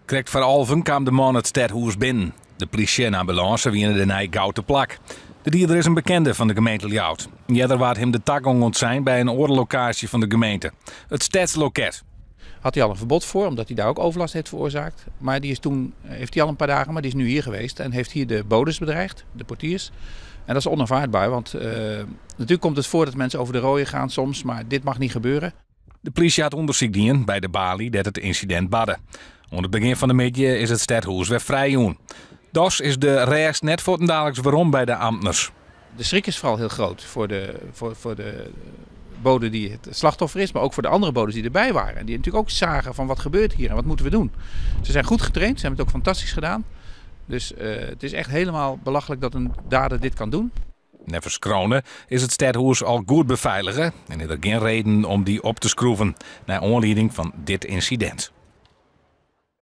Krekt foar alven kaam de man it stedhûs binnen. De plysje en ambulânse wiene dêrnei gau te plak. De dieder is in bekende fan de gemeente Ljouwert. Earder waard him de tagong ûntsein by in oare lokaasje fan de gemeente, it stedsloket. Had hij al een verbod voor, omdat hij daar ook overlast heeft veroorzaakt. Maar die is toen, heeft hij al een paar dagen, maar die is nu hier geweest en heeft hier de bodes bedreigd, de portiers. En dat is onaanvaardbaar, want natuurlijk komt het voor dat mensen over de rode gaan soms, maar dit mag niet gebeuren. De plysje hat ûndersyk dien by de baly dêr't it ynsidint barde. Oan it begjin fan de middei is it stedhûs wer frijjûn. Dochs is de rêst net fuortendaliks werom by de amtners. De schrik is vooral heel groot voor de bode die het slachtoffer is, maar ook voor de andere bodes die erbij waren. En die natuurlijk ook zagen van: wat gebeurt hier en wat moeten we doen. Ze zijn goed getraind, ze hebben het ook fantastisch gedaan. Dus het is echt helemaal belachelijk dat een dader dit kan doen. Neffens Crone is it stedhûs al goed befeilige en is der gjin reden om dy op te skroeven, nei oanlieding fan dit ynsidint.